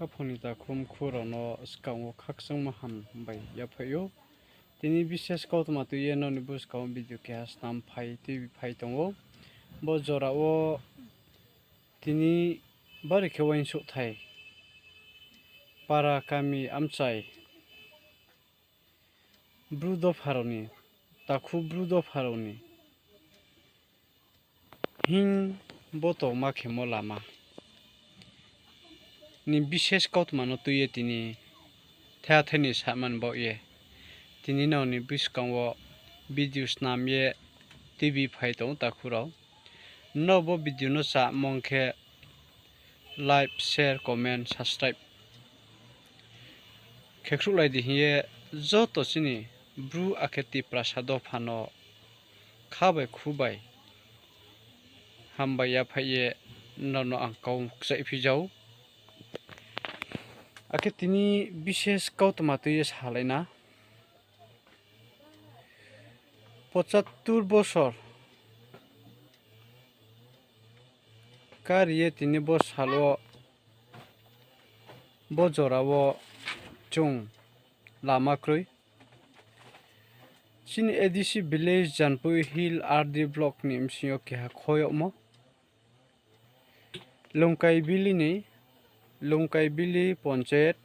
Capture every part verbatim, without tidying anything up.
Khaphang ni takhu mkhu rao no skang wo khakchangmo ham bai yaphaih ou. Tini bises kautma tui ye nrao ni buskang wo video keha snam phai tuibi phai tong ou. Bo jora wo tini bari khe uaingsouhthai, para kami amchai, Bru dopha rao ni, takhu Bru dopha rao ni hing bo tongma khemo lama ni bises kautma no tui ye tini thaiha thai ni samani baoh ye tini nrao ni buskang wo video snam ye tuibi phai tong ou takhu rao. Nrao bo video no chámung khe like, share, comment, subscribe khe khruhlai di hing ye joto chini Bru akhe Tiprasa dopha no kha bai khu bai hambai yaphaih ye nrao no ang kau kchaihphi ja ou. Akhe tini bises kautma tui ye salai na, পঁচাত্তর bosor kari ye tini bo sal wo, bo jora wo chung lama kroi. Chini A D C village Janpui Hill R D block ni bsing yo keha khoyagmo Longkaibili ni, Longkaibili panchayat.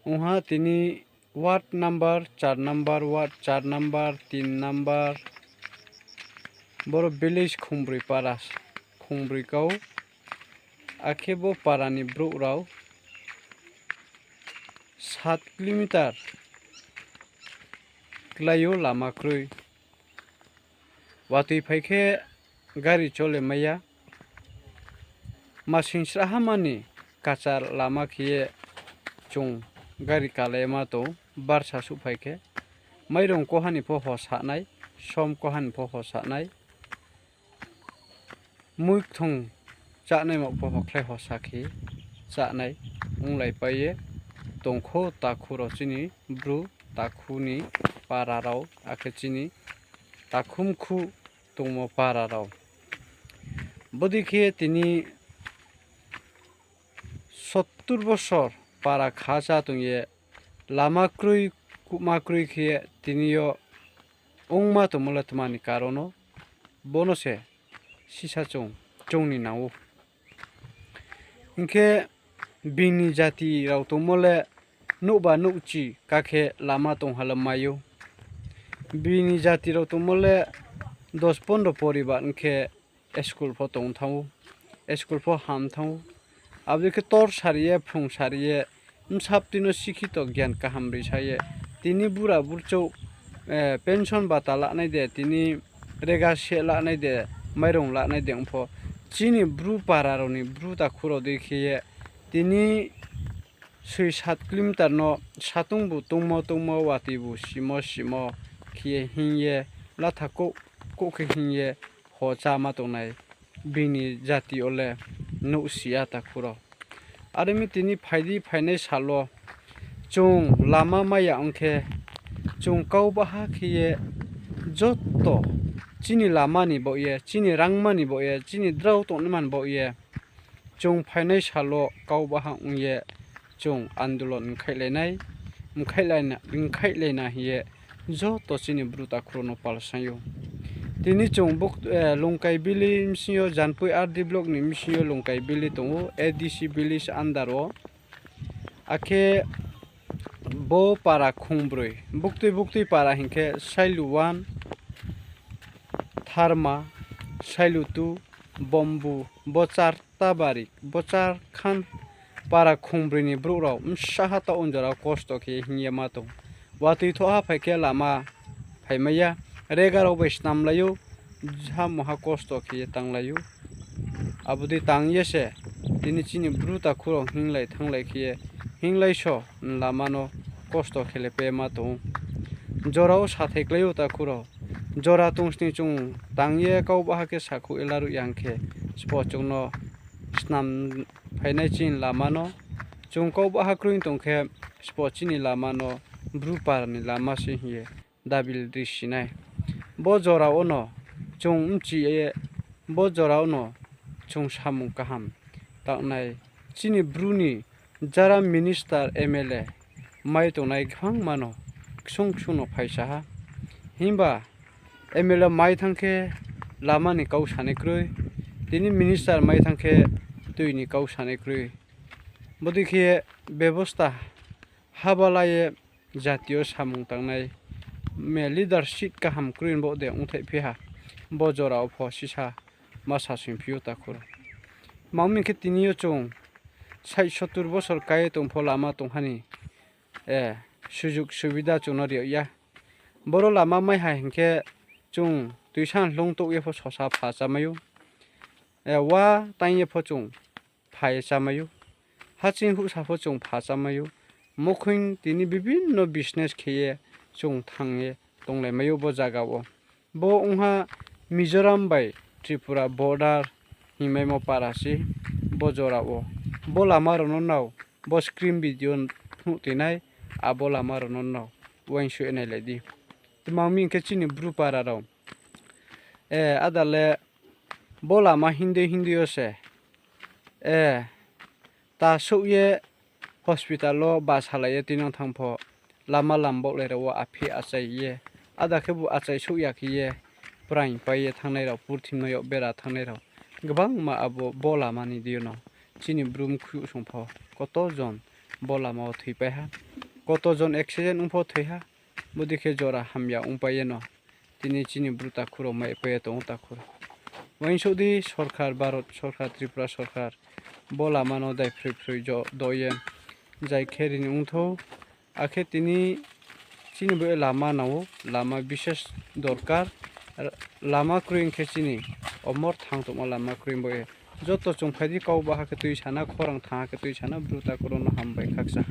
Ongha tini ward number, চার number ward, চার number, তিন number, boro village khongbroi para, khongbroi kau. Akhe bo para ni brouh rao সাত kilometer klái ou lama kroi. Watoi phai khe gari chole mai ya. Masing srahhama ni kacha lama khe ye chung gari kalaima tong, barsa suhphai khe. Mairung koha ni pho hosa nai, som koha ni pho hosa nai. Muikthong chánaima pho hokhlai hosa khe chánai onglaipai ye tongkhou takhu rao chini Bru takhu ni para rao, akhe chini takhu mkhu tongmo para rao. Bodei khe tini সত্তর bosor para kha chá tong ye lama kroi, kuhma kroi khe tini yo ongma tongmo le tma ni karon no, bo no se sisa chung, chung ni nang ou. Hing khe bini jati rao tongmo le nouhba nouhchi ka khe lama tong ha le mai ou. Bini jati rao tongmo le দশ পনেরো পরিবার ong khe school pho tong thanng ou, school pho ham thanng ou. Abo dei khe tor sari ye, phrung sari ye, bsapti no sikhito gian kaham ri sa ye, tini bura burchouh, pension bata lanai de, tini rega se lanai de, mairung lanai de ong pho, chini Bru para rao ni Bru takhu rao dei khe ye, tini soi সাত kilometer no satungbu tongmo tongmo, watibu simo simo khe ye hing ye, latha kouh kouh khe hing ye ho cháma tongnai bini jati yo le nouhsi ya takhu rao. Are mi tini phai di phainai sal wo chung lama mai ya ong khe, chung kau baha khe ye joto chini lama ni baoh ye, chini rangma ni baoh ye, chini drao tongnaima ni baoh ye, chung phainai sal wo kau baha ong ye chung andolon mkhaihlai nai, mkhaihlai na, mkhaihlai na hing ye joto chini Bru takhu rao no pal saing ou. Tini chung buk-, eh, Longkaibili bsing yo, Janpui R D block ni bsing yo Longkaibili tong ou, A D C village under wo. Akhe bo para khongbroi, buktui buktui para hing khe Sailu one, Tharma, Sailu two, Bombu, Bochar, Tabari, Bochar khan para khongbroi ni brouh rao bsa ha taoh ong jora kosto khe hing ye ma tong. Watoi thoh ha phai khe lama phaimai ya, rega rao bai snamlai ou, ha mungha kosto khe ye tanglai ou. Abo dei tang ye se, tini chini bru takhu rao hinglai thannglai khe ye, hinglai so lama no kosto khe le pe ma tong ou. Jora wo sathai klái ou takhu rao. Jora tongsning chung tang ye kau baha khe sakhouh ye laruh ya hing khe, sbo chung no snam phainai chini lama no. Chung kau baha kroi tong khe, sbo chini lama no, bru para ni lama se hing ye dabil risi nai. Bo jora wo no chung bchi ye, bo jora wo no chung samung kaham tangnai. Chini Bru ni jara minister, M L A mai tongnai gbangma no ksung ksung no phaisa ha. Himba M L A mai thanng khe lama ni kau sanai kroi, tini minister mai thanng khe tui ni kau sanai kroi. Bodei khe bebosta haba la ye jati yo samung tangnai, me leadership kaham kroi bo de ongthaih phi ha, bo jora wo pho sisa ma sa sing phi ou takhu rao. Tma hing khe tini yo chung sait sottur bosor kai ye tong pho lama tong ha ni, eh, sujug subida chung no ri yag ya. Boro lama mai ha hing khe chung tuisa hloung touh ye pho sosa pha chámai ou. Eh, wa taing ye pho chung pha ye chámai ou. Haching huhsa pho chung pha chámai ou. Mokhoing tini bibinno business khe ye chung thanng ye tonglaimai ou bo zaga wo. Bo ong ha Mizoram bai Tripura border hingmaimo para se bo jora wo. Bo lama rao no nrao, bo screen video phnuh toinai, abo lama rao no nrao uaingsouh ye nailai di. Tma hing khe chini Bru para rao, eh, ada le bo lama hingdei hingdei yo se, eh, ta souh ye hospital wo basalai ye tuinang thanng pho, lama lambaohlai rao wo aphi achai ye, ada khebu achai souh ya khe ye, praing pai ye thanngnai rao, purthimbi no yag bera thanngnai rao gbangma abo bo lama ni deing yo no chini Bru mkhui song pho koto jon bo lama wo thoipai ha, koto jon accident ong pho thoi ha. Bodei khe jora hamya ongpai ye no tini chini Bru takhu rao maipai ye tong ou takhu rao. Uaingsouh di sorkar, Bharot sorkar, Tripura sorkar, bo lama no daiphroiphroi jo do ye jai khe ri ni ongthou. Akhe tini chini bo ye lama nang ou, lama bishes dorkar. Lama kroi ong khe chini omor thanng tongmo lama kroi bo ye. Joto chung phai di, kau baha khe tui sana, khorang thanng ha khe tui sana, Bru takhu rao no hambai khaksa.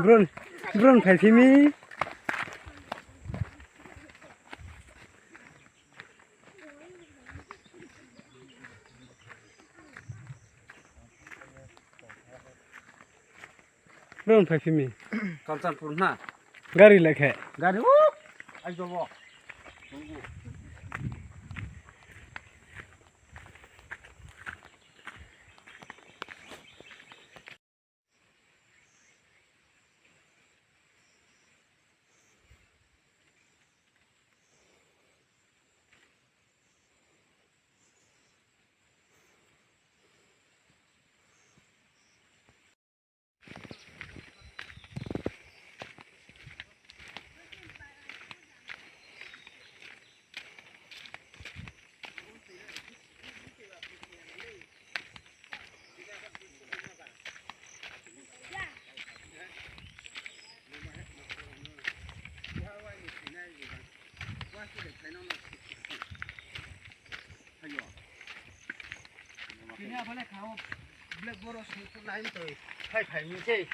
Bron, bron phaiphi mi. Bron phaiphi mi. Kanchanpur na. Gari lekhe. Gari, uh, ai jobo. Tini aphale khao black board o sungkhu nai mtoi phai phai mi sei.